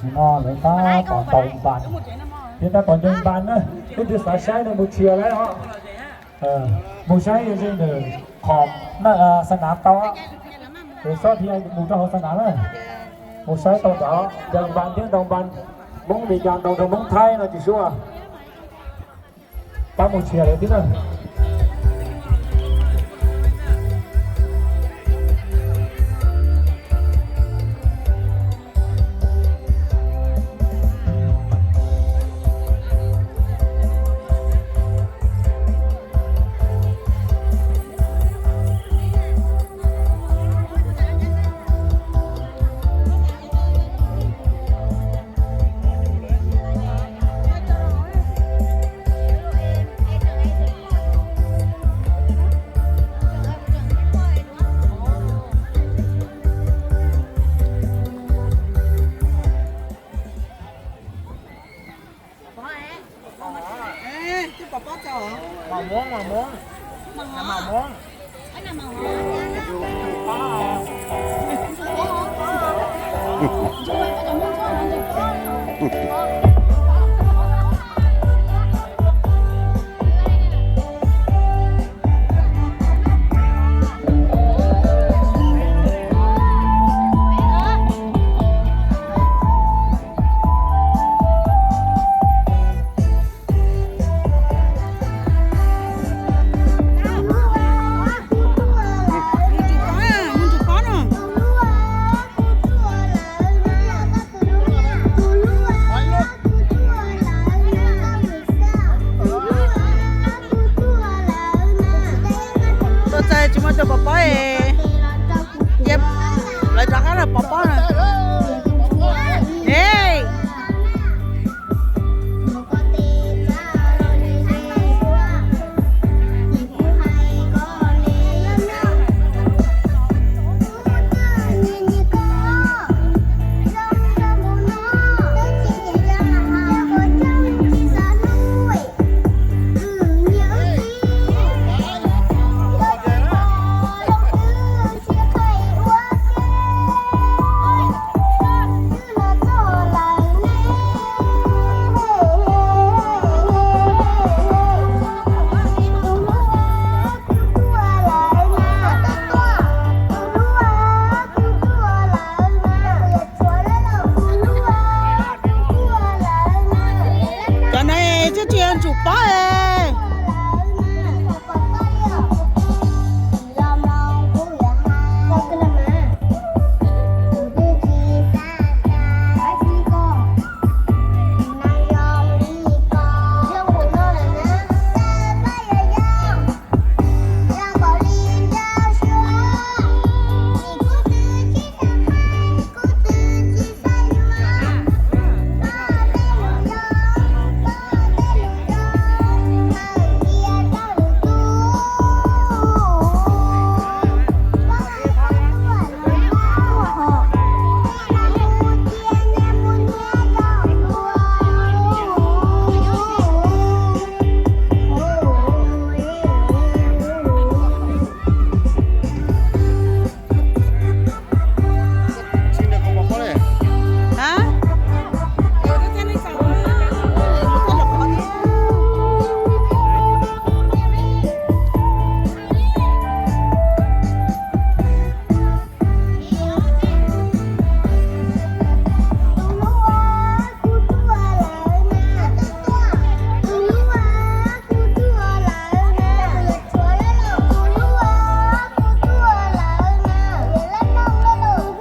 No lawv tab tom ntaus npas, thiab tab tom ncaws npas na, leej twg xav saib no mus txhia lawm os. Mus saib ze nws qhov xa nav tau, es xob thiaj mus rau hauv xa nav na. Mus saib tau nrad, ncaws npas thiab ntaus npas, Hmoob Meskas ntaus nrog Hmoob Thaib no tsis suav. Pab mus txhia lawm thiab na.